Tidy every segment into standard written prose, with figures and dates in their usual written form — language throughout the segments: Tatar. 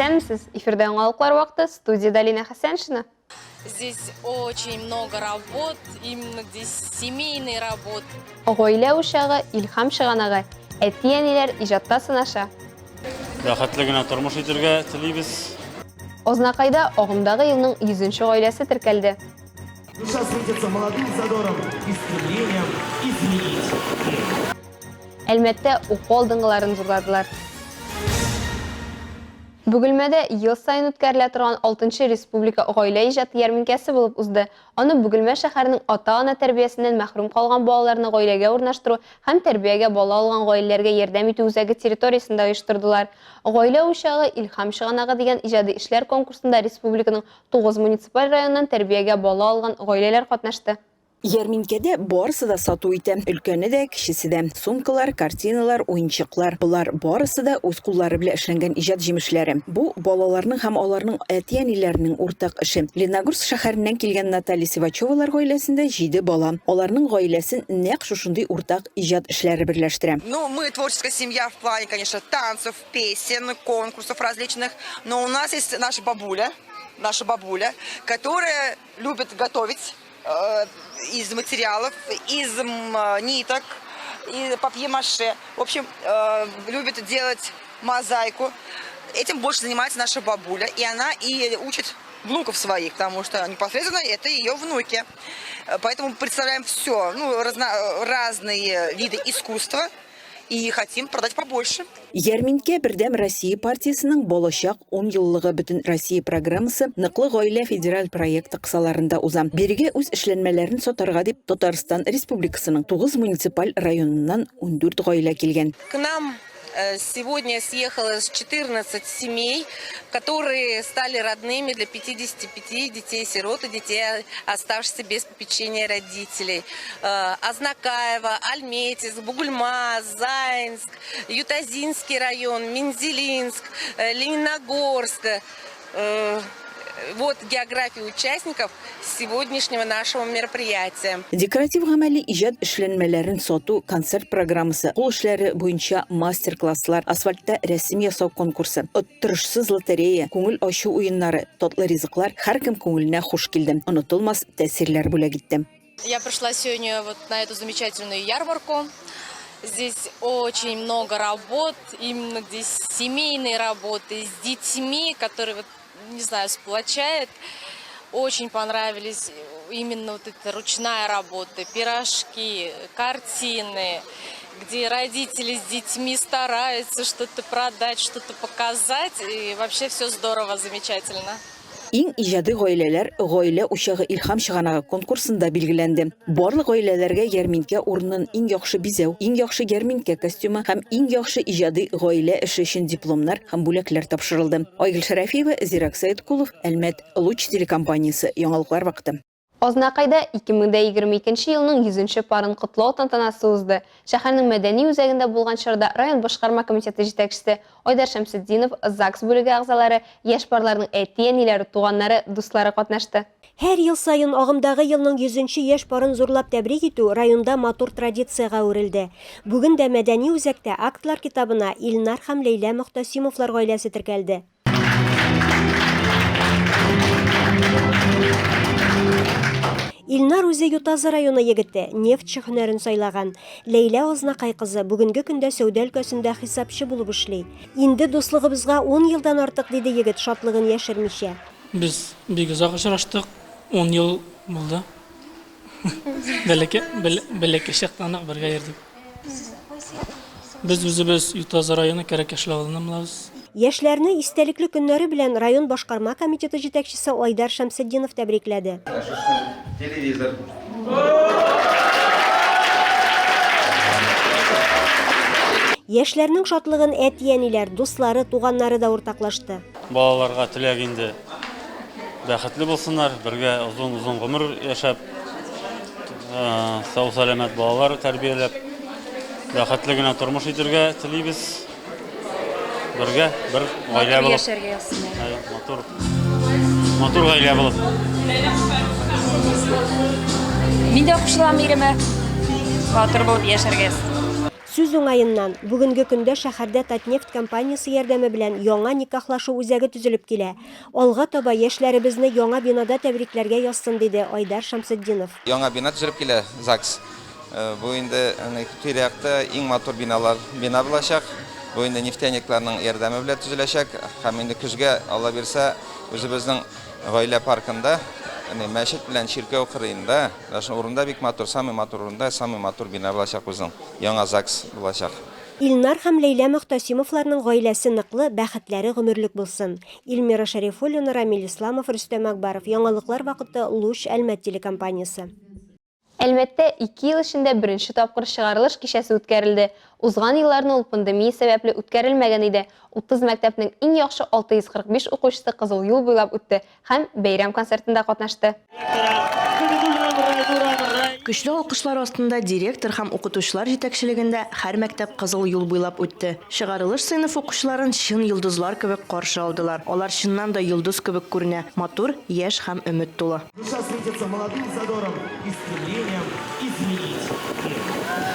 Исәнмесез! Эфирда яңалыклар вакыты, студиядә Алинә Хәсәншина. Здесь очень много работ, именно здесь семейные работы. Гаилә учагы, илһам чыганагы. Әти-әниләр иҗатта сынаша. Бәхетле генә тормыш итергә телибез. Азнакайда агымдагы елның 100 нче гаиләсе теркәлде. Душа светится молодым задором и стремлением изменить мир. Әлмәттә уку алдынгыларын зурладылар. Бөгелмәдә ел саен үткәрелә торган алтынчы республика гаилә иҗаты ярминкәсе булып узды. Аны Бөгелмә шәһәренең ата-ана тәрбиясеннән мәхрүм калган балаларны гаиләгә урнаштыру һәм тәрбиягә бала алган гаиләләргә ярдәм итү үзәге территориясендә оештырдылар. Гаилә учагы, илһам чыганагы дигән иҗади эшләр конкурсында республиканың тугыз муниципаль районыннан тәрбиягә бала алган гаиләләр катнашты. Ярминкәдә барысы да сату итә, өлкәне дә, кечесе дә. Сумкалар, картиналар, уенчыклар, болар барысы да үз куллары белән эшләнгән иҗат җимешләре. Бу, балаларның һәм аларның әти-әниләренең уртак эше. Лениногорск шәһәреннән килгән Наталья Сивачевалар гаиләсендә җиде бала. Аларның гаиләсен нәкъ шушындый уртак иҗат эшләре берләштерә. Ну, мы творческая семья в плане, конечно, танцев, песен, конкурсов различных, но у нас есть наша бабуля, наша бабуля, которая любит готовить э, из материалов, из э, ниток, и папье-маше. В общем, э, любит делать мозаику. Этим больше занимается наша бабуля, и она и учит внуков своих, потому что непосредственно это ее внуки. Поэтому представляем все, ну, разно, разные виды искусства и хотим продать побольше. Ярминкә Бердәм Россия партиясенең Балачак ун еллыгы Бөтенроссия программасы Ныклы гаилә федераль проекты кысаларында уза. Бирегә үз эшләнмәләрен сатарга дип Татарстан Республикасының тугыз муниципаль районыннан 14 гаилә килгән. К нам э, сегодня съехалось 14 семей, которые стали родными для 55 детей-сирот и детей, оставшихся без попечения родителей. Э, Азнакаево, Альметьевск, Бугульма, Заинск, Ютазинский район, Мензелинск, э, Лениногорск. Э, вот география участников сегодняшнего нашего мероприятия. Декоратив гамәли иҗат эшләнмәләрен сату, концерт программасы, кул эшләре буенча мастер-класслар, асфальтта рәсем ясау конкурсы, оттырышсыз лотерея, күңел ачу уеннары, татлы ризыклар һәркем күңеленә хуш килде, онытылмас тәэсирләр бүләк итте. Я пришла сегодня вот на эту замечательную ярмарку. Здесь очень много работ, именно здесь семейные работы с детьми, которые, вот, не знаю, сплочает. Очень понравились именно вот эта ручная работа, пирожки, картины, где родители с детьми стараются что-то продать, что-то показать. И вообще все здорово, замечательно. Иң иҗади гаиләләр Гаилә учагы илһам чыганагы конкурсында билгеләнде. Барлык гаиләләргә ярминкә урынын иң яхшы бизәү, иң яхшы ярминкә костюмы һәм иң яхшы иҗади гаилә эше өчен дипломнар һәм бүләкләр тапшырылды. Айгөл Шәрәфиева, Зирәк Сәеткулов, Әлмәт, Луч телекомпаниясе, Яңалыклар вакыты. Азнакайда 2022 елның 100 нче парын котлау тантанасы узды. Шәһәрнең мәдәни үзәгендә булган чарада район башкарма комитеты җитәкчесе Айдар Шәмсетдинов, ЗАГС бүлеге әгъзалары, яшь парларның әти-әниләре, туганнары, дуслары катнашты. Һәр ел саен агымдагы елның 100 нче яшь парын зурлап тәбрик итү районда матур традициягә әверелде. Бүген дә мәдәни үзәктә актлар китабына Илнар һәм Ләйлә Мөгътәсимовлар гаиләсе теркәлде. Илнар үзе Ютазы районы егете, нефтьче һөнәрен сайлаган. Ләйлә Азнакай кызы бүгенге көндә сәүдә өлкәсендә хисапчы булып эшли. Инде дуслыгыбызга ун елдан артык, диде егет, шатлыгын яшермичә. Без бик озак очраштык, ун ел булды. Бәләкәй чактан ук бергә йөрдек. Без үзебез Ютазы районы Кәрәкәшле авылыннан булабыз. Яшьләрне истәлекле көннәре белән район башкарма комитеты җитәкчесе Айдар Шәмсетдинов тәбрикләде. Телевизор. Яшьләрнең шатлыгын әти-әниләр, дуслары, туганнары да уртаклашты. Балаларга теләк инде бәхетле булсыннар, бергә озын-озын гомер яшәп, сау-сәламәт балалар тәрбияләп, бәхетле генә тормыш итергә телибез. Бергә бер гаилә булып. Яшәргә язсын. Матур. Матур гаилә булып. Мин дә кушылам иремә. Матур булып яшәргә язсын. Сүз уңаеннан, бүгенге көндә шәһәрдә Татнефть компаниясе ярдәме белән яңа никахлашу үзәге төзелеп килә. Алга таба яшьләребезне яңа бинада тәбрикләргә язсын, диде Айдар Шәмсетдинов. Яңа бина төзелеп килә, ЗАГС. Бу инде тирә-якта иң матур биналар, бина булачак. Бу инде нефтяникларның ярдәме белән төзеләчәк. Һәм инде көзгә, Алла бирсә, үзебезнең гаилә паркында, мәчет белән чиркәү кырыенда, менә шул урында бик матур, самый матур урында, самый матур бина булачак безнең, яңа ЗАГС булачак. Илнар һәм Ләйлә Мөгътәсимовларның гаиләсе ныклы, бәхетләре гомерлек булсын. Илмира Шәрифуллина, Рамил Исламов, Рөстәм Акбаров, Яңалыклар вакыты, Луч, Әлмәт телекомпаниясе. Әлмәттә ике ел эчендә беренче тапкыр чыгарылыш кичәсе үткәрелде. Узган елларны ул пандемия сәбәпле үткәрелмәгән иде. 30 мәктәпнең иң яхшы 645 укучысы кызыл юл буйлап үтте һәм бәйрәм концертында катнашты. Көчле алкышлар астында директор һәм укытучылар җитәкчелегендә һәр мәктәп кызыл юл буйлап үтте. Чыгарылыш сыйныф укучыларын чын йолдызлар кебек каршы алдылар. Алар чыннан да йолдыз кебек күренә, матур, яшь һәм өмет тулы. Душа светится молодым задором и стремлением изменить мир.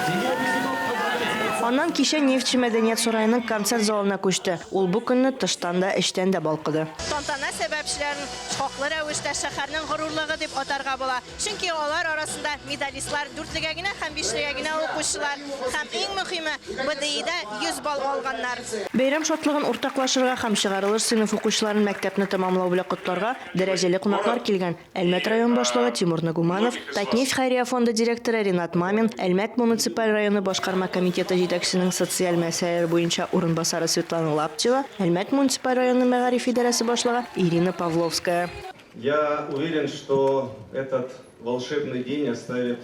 Семья Бесенов обладательница. Аннан кичә Нефтьче мәдәният сараеның концерт залына күчте. Ул бу көнне тыштан да, эчтән дә балкыды. Тантана сәбәпчеләрен хаклы рәвештә шәһәрнең горурлыгы дип атарга була. Чөнки алар арасында медалистлар, дүртлегә генә һәм бишлегә генә укучылар һәм, иң мөхиме, БДИда 100 балл алганнар. Бәйрәм шатлыгын уртаклашырга һәм чыгарылыш сыйныф укучыларын мәктәпне тәмамлау белән котларга Дәрәҗәле кунаклар килгән, Әлмәт район башлыгы Тимур Нагуманов, Татнефть хәйрия фонды директоры Ренат Мамин, Әлмәт муниципаль районы башкарма комитеты җитәкчесенең социаль мәсьәләләр буенча урынбасары Светлана Лаптева, Әлмәт муниципаль районы мәгариф идарәсе башлыгы Ирина Павловская. Я уверен, что этот волшебный день оставит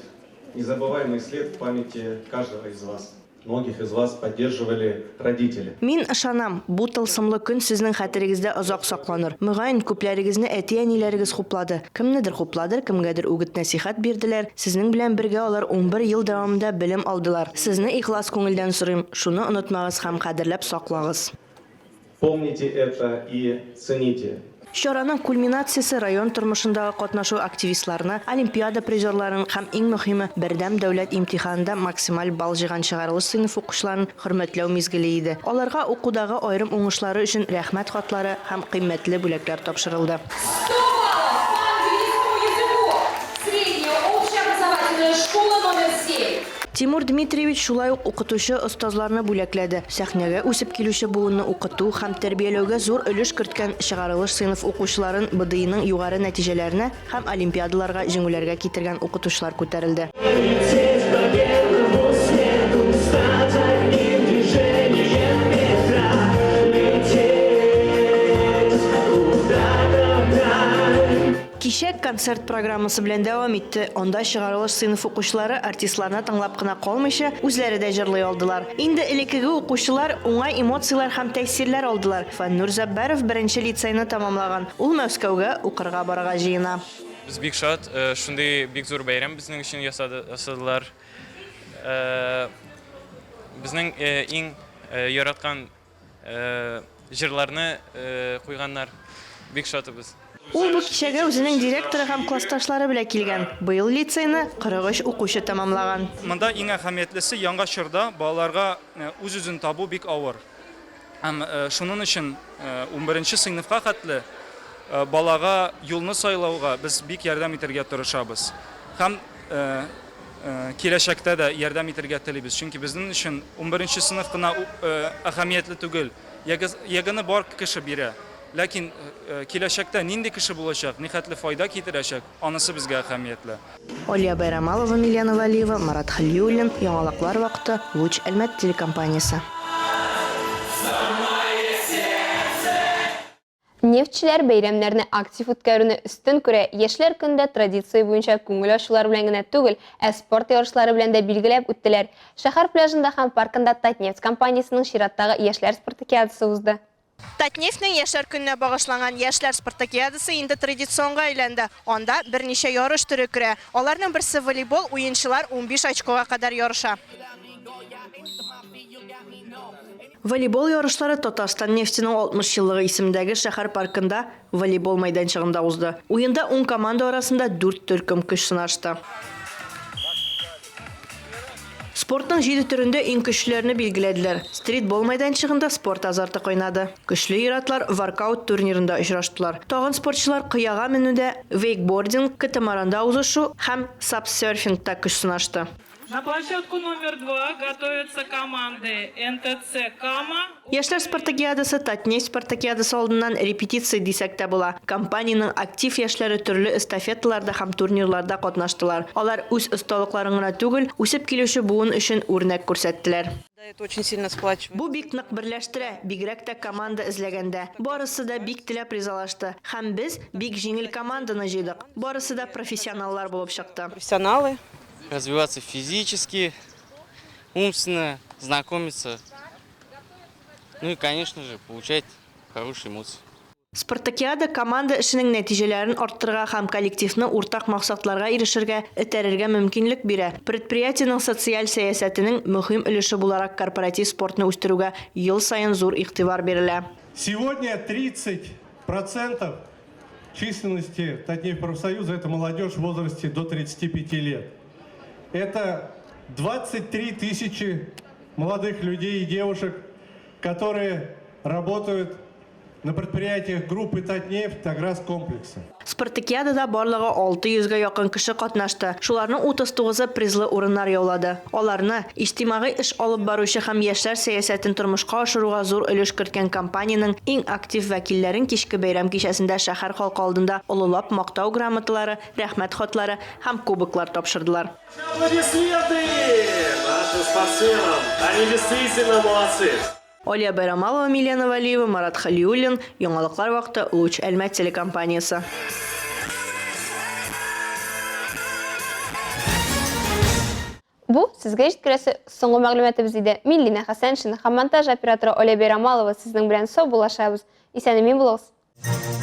незабываемый след в памяти каждого из вас. Многих из вас поддерживали родители. Мин ышанам, бу тылсымлы көн сезнең хәтерегездә озак сакланыр. Мөгаен, күпләрегезне әти-әниләрегез хуплады. Кемнедер хупладыр, кемгәдер үгет-нәсыйхәт бирделәр. Сезнең белән бергә алар 11 ел дәвамында белем алдылар. Сезне ихлас күңелдән сорыйм, шуны онытмагыз һәм кадерләп саклагыз. Помните это и цените. Чараның кульминациясе район тормышындагы катнашу активистларны, олимпиада призерларын һәм иң мөхиме, бердәм дәүләт имтиханында максималь балл җыйган чыгарылыш сыйныф укучыларын хөрмәтләү мизгеле иде. Аларга укудагы аерым уңышлары өчен Рәхмәт хатлары һәм кыйммәтле бүләкләр тапшырылды. 100 баллов по английскому языку! Средняя общеобразовательная школа номер 7. Тимур Дмитриевич шулай ук укытучы остазларны бүләкләде, сәхнәгә үсеп килүче буынны укыту һәм тәрбияләүгә зур өлеш керткән чыгарылыш сыйныф укучыларын БДИның югары нәтиҗәләренә һәм олимпиадаларга җиңүләргә китергән укытучылар күтәрелде. Кичә концерт программасы белән дәвам итте. Анда чыгарылыш сыйныф укучылары артистларны тыңлап кына калмыйча, үзләре дә җырлый алдылар. Инде элеккеге укучылар уңай эмоцияләр һәм тәэсирләр алдылар. Фәннүр Зәббәров беренче лицейны тәмамлаган. Ул Мәскәүгә укырга барырга җыена. Без бик шат, шундый бик зур бәйрәм безнең өчен ясадылар. Безнең иң яраткан Җырларны куйганнар. Бик шатыбыз. Ул бу кичәгә үзенең директоры һәм классташлары белән килгән. Быел лицейны 43 укучы тәмамлаган. Монда иң әһәмиятлесе, яңа чорда балаларга үз-үзен табу бик авыр. Һәм шунын өчен унберенче сыйныфка хәтле балага юлны сайлауга без бик ярдәм итәргә тырышабыз. Һәм Киләчәктә дә ярдәм итәргә телибез, чөнки безнең өчен унберенче сыйныф кына әһәмиятле түгел. ЕГЭны бар кеше бирә, ләкин киләчәктә нинди кеше булачак, нихәтле файда китерәчәк, анысы безгә әһәмиятле. Алия Байрамалова, Милена Вәлиева, Марат Хәлиуллин, Яңалыклар вакыты, Луч Әлмәт телекомпаниясе. Нефтьчеләр бәйрәмнәрне актив үткәрүне өстен күрә, Яшьләр көне дә традиция буенча күңел ачулар белән генә түгел, ә спорт ярышлары белән дә билгеләп үттеләр. Шәһәр пляжында һәм паркында Татнефть компаниясенең чираттагы Яшьләр спартакиадасы узды. Татнефтьнең Яшьләр көненә багышланган Яшьләр спартакиадасы инде традиционга әйләнде. Анда берничә ярыш төре керә. Аларның берсе волейбол, уенчылар 15 очкога кадәр ярыша. Волейбол ярышлары Татарстан нефтенең 60 еллыгы исемендәге шәһәр паркында волейбол мәйданчыгында узды. Уенда ун команда арасында дүрт төркем көч сынашты. Спортның җиде төрендә иң көчлеләрне билгеләделәр. Стритбол мәйданчыгында спорт азарты кайнады. Көчле ир-атлар воркаут турнирында очраштылар. Тагын спортчылар кыяга менүдә, вейкбординг, катамаранда узышу һәм сапсерфингта көч сынашты. На площадку номер два готовятся команды НТЦ Кама. Яшьләр спартакиадасы Татнефть спартакиадасы алдыннан репетиция дисәк тә була. Компаниянең актив яшьләре төрле эстафеталарда һәм турнирларда катнаштылар. Алар үз осталыкларын гына түгел, үсеп килүче буын өчен үрнәк күрсәттеләр. Бу бик нык берләштерә, бигрәк тә команда эзләгәндә. Барысы да бик теләп ризалашты. Һәм без бик җиңел команданы җыйдык. Барысы да профессионаллар булып чыкты. Развиваться физически, умственно, знакомиться. Ну и, конечно же, получать хорошие эмоции. Спартакиада команда эшенең нәтиҗәләрен арттырырга һәм коллективны уртак максатларга ирешергә этәрергә мөмкинлек бирә. Предприятиенең социаль сәясәтенең мөһим өлеше буларак корпоратив спортны үстерүгә ел саен зур игътибар бирелә. Сегодня 30 процентов численности Татнефть профсоюза это молодежь в возрасте до 35 лет. Это 23 тысячи молодых людей и девушек, которые работают на предприятиях группы Татнефть Таграс комплекса. Спартакиадада барлыгы 600 гә якын кеше катнашты, шуларның 39-ы призлы урыннар яулады. Аларны, иҗтимагый эш алып баручы һәм яшьләр сәясәтен тормышка ашыруга зур өлеш керткән компаниянең иң актив вәкилләрен кичке бәйрәм кичәсендә шәһәр халкы алдында олылап Мактау грамоталары, Рәхмәт хатлары һәм кубоклар тапшырдылар. Аплодисменты нашим спортсменам! Они действительно молодцы! Алия Байрамалова, Милена Вәлиева, Марат Хәлиуллин, Яңалыклар вакыты, Луч Әлмәт телекомпаниясе. Бу сезгә җиткерәсе соңгы мәгълүматыбыз иде. Мин Лина Хәсәншина һәм монтаж операторы Оля Байрамалова сезнең белән саубуллашабыз. Исән-имин булыгыз.